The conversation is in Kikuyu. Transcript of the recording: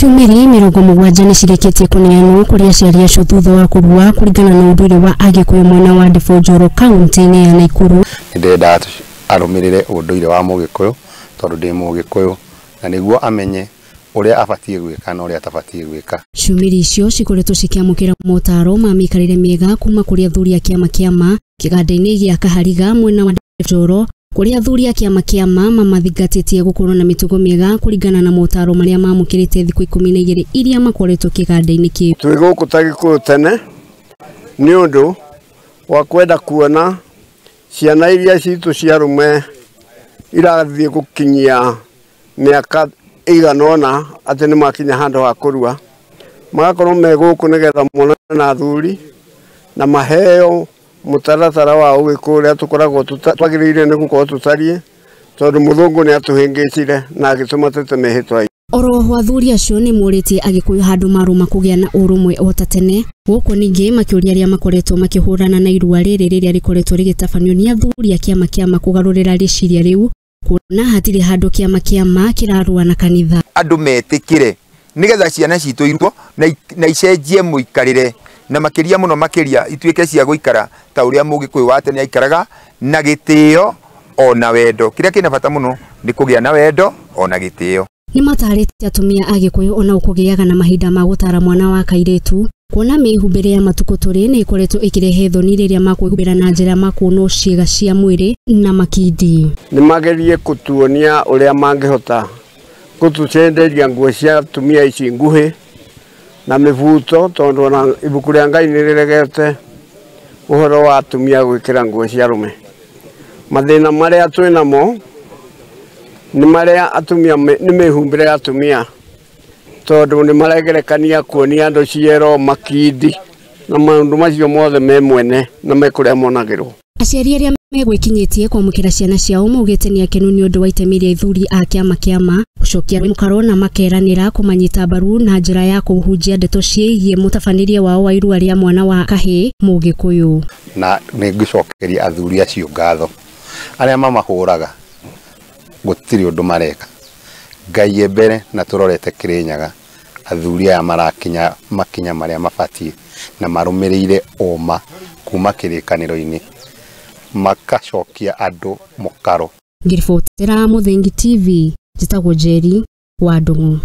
Ciumĩri 70 nĩ cirĩkĩtie kũneanwo kũrĩ aciari acio thutha wa kũrua kũringana na ũndũire wa Agĩkũyũ mwena wa Ndĩbũnjoro kaunti-inĩ ya Naikuru. Nĩndĩrendaga arũmĩrĩre ũndũire wa Mũgĩkũyũ tondũ ndĩ Mũgĩkũyũ na nĩguo amenye ũrĩa abatiĩ gwĩka na ũrĩa atabatiĩ gwĩka. Ciumĩri icio cikoretwo cikĩamũkĩra motaro ma mĩikarĩre mĩega kuma kũrĩ athuri a kĩama kĩama kĩganda-inĩ gĩa Kahariga mwena wa Ndĩbũnjoro kũrĩa athuri a kĩama kĩama mamathingatĩtie gũkorwo na mĩtugo mĩega kũringana na motaro marĩa mamũkĩrĩte thikũ 12 iria makoretwo kĩganda-inĩ kĩu. Twĩ gũkũ ta Gĩkũyũ tene nĩ ũndũ wa kwenda kuona ciana iria citũ cia arũme irathiĩ gũkinyia mĩaka ĩigana ũna atĩ nĩ makinya handũ ha kũrua, magakorwo me gũkũ nĩgetha monane na athuri na maheo mũtaratara wa ũgĩkũyũ ũrĩa tũkoragwo twagĩrĩire nĩ gũkorwo tũtariĩ tondũ mũthũngũ nĩ atũhĩngĩcire na agĩtũma tũte mĩhĩtwa. Oroho athuri acio nĩ morĩtie Agĩkũyũ handũ marũma kũgĩa na ũrũmwe o ta tene gũkũ ningĩ makĩũria arĩa makoretwo makĩhũrana na irua rĩrĩ rĩrĩa rĩkoretwo rĩgĩtabanio nĩ athuri a kĩama kĩama kũgarũrĩra rĩciria rĩu kuona hatirĩ handũ kĩama kĩama kĩrarũa na kanitha. Andũ metĩkĩre nĩgetha ciana citũ irutwo na icenjie mũikarĩre na makĩria mũno makĩria ituĩke cia gũikara ta ũrĩa Mũgĩkũyũ wa tene aikaraga na gĩtĩo ona wendo. Kĩrĩa kĩna bata mũno nĩ kũgĩa na wendo ona gĩtĩo. Nĩ matarĩte atumia a Gĩkũyũ ona kũgĩaga na mahinda ma gũtara mwana wa kairĩtu kuona mĩhumbĩre ya matukũ tũrĩ nĩ ĩkoretwo ĩkĩrehe thoni rĩrĩa makwĩhumbĩra na njĩra makuonwo ciĩga cia mwĩrĩ na makindi. Nĩ magerie kũtuonia ũrĩa mangĩhota gũtũcenderia nguo cia atumia ici nguhĩ na mĩbuto tondũ ona ibuku rĩa Ngai nĩ rĩregete ũhoro wa atumia gwĩkĩra nguo cia arũme. Mathĩna marĩa twĩ namo nĩ marĩa atumia nĩ mĩhumbĩre ya atumia tondũ nĩ maregerekania kuonia andũ ciero makindi na maũndũ macio mothe me mwene na me kũrĩa monagĩrwo. Aciari arĩa megwĩkinyĩtie kwamũkĩra ciana ciao maugĩte nĩ akenu nĩ ũndũ wa itemi rĩa athuri a kĩama kĩama gũcokia mũkaro na makeranĩra kũmanyita mbaru na njĩra ya kũhunjia ndeto ciĩgiĩ mũtabanĩrie wao wa irua rĩa mwana wa kahĩĩ Mũgĩkũyũ. Na nĩ ngũcokeria athuri acio ngatho arĩa mamahũraga gũtirĩ ũndũ mareka. Ngai e mbere na tũrorete Kĩrĩnyaga athuri aya marakinya makinya marĩa mabatiĩ na marũmĩrĩire ũma kuma kĩrĩkanĩro-inĩ makacokia andũ mũkaro. Ngĩribotera Mũthingi TV njĩtagwo Njeri wa Ndung'u.